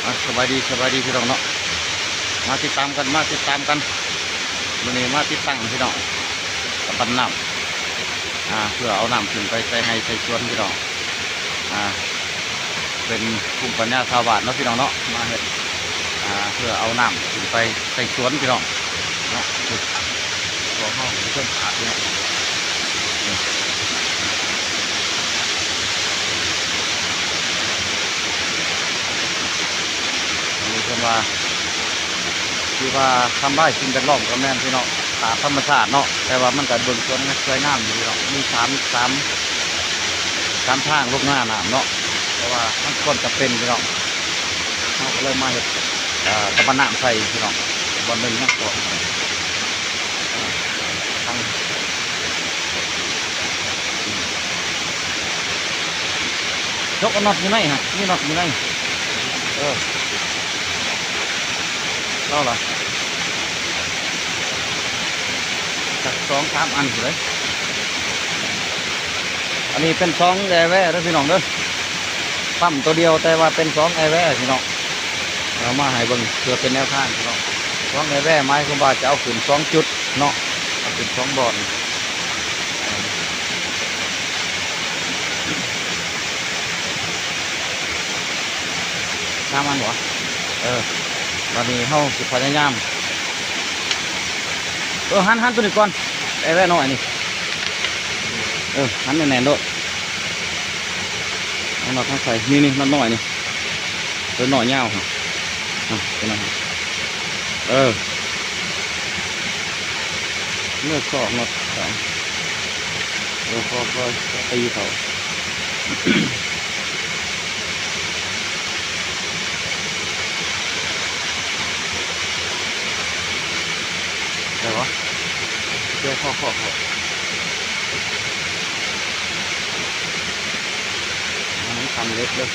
ອ່ະ ສະບາຍດີ ສະບາຍດີພີ່ນ້ອງເນາະ ມາຕິດຕາມກັນ ມາຕິດຕາມກັນ ມື້ນີ້ມາຕິດຕັ້ງພີ່ນ້ອງ ກະບັນນ້ຳ ອ່າ ເພື່ອເອົານ້ຳຂຶ້ນໄປໃສ່ໄຮ່ໃສ່ສວນພີ່ນ້ອງ ອ່າ ເປັນພູມປັນຍາຊາວບ້ານເນາະພີ່ນ້ອງເນາະ ມາເຮັດ ອ່າ ເພື່ອເອົານ້ຳຂຶ້ນໄປໃສ່ສວນພີ່ນ້ອງເນາະ ພວກເຮົາເປັນຄົນປາກເນາະ. ອັນນີ້ເພິ່ນວ່າ ທີ່ວ່າທຳລາຍສິ່ງແວດລ້ອມກໍແມ່ນພີ່ນ້ອງ ຕາມທຳມະຊາດເນາະ ແຕ່ວ່າມັນກໍເບິ່ງສວນສວຍງາມຢູ່ພີ່ນ້ອງ ມີສາມ ສາມ ສາມທາງລົງໜ້ານ້ຳເນາະ ເພາະວ່າມັນຄວນຈຳເປັນພີ່ນ້ອງ ເຮົາກໍເລີຍມາເຮັດ ເອີ ກະບັນນ້ຳໃສ່ພີ່ນ້ອງ ບ່ອນໜຶ່ງຍັງພອ ທາງ ຈົກເອົານັອດຢູ່ໃນຫັ້ນ ມີນັອດຢູ່ໃນ ເອີ ເອົາລະ ຈັກສອງສາມອັນພຸ້ນເດ້ ອັນນີ້ເປັນສອງແອແວເດີພີ່ນ້ອງເດີ ປ້ຳໂຕດຽວ ແຕ່ວ່າເປັນສອງແອແວພີ່ນ້ອງ ເອົາມາໃຫ້ເບິ່ງເພື່ອເປັນແນວທາງພີ່ນ້ອງ ສອງແອແວໝາຍຄວາມວ່າຈະເອົາຂຶ້ນສອງຈຸດເນາະ ເອົາຂຶ້ນສອງບ່ອນ ສາມອັນບໍ່ ເອີ ບາດນີ້ເຮົາຊິພະຍາຍາມ ເອີ ຫັນ ຫັນໂຕນີ້ກ່ອນ ແອແວນ້ອຍນີ້ ເອີ ຫັນແໜ້ນໆໂລດ ເອົານັອດມາໃສ່ ນີ້ໆ ນັອດນ້ອຍນີ້ ໂຕນ້ອຍຍາວຫັ້ນ ອ່ະ ໂຕນັ້ນ ເອີ ເລືອກຊອກນັອດໃສ່ ເອີ ຄ່ອຍໆ ຕີເຂົ້າ ໄດ້ບໍ່? ເຈົ້າ ເຄາະ ເຄາະ ເຄາະ ມັນທຳເລັກເດີ.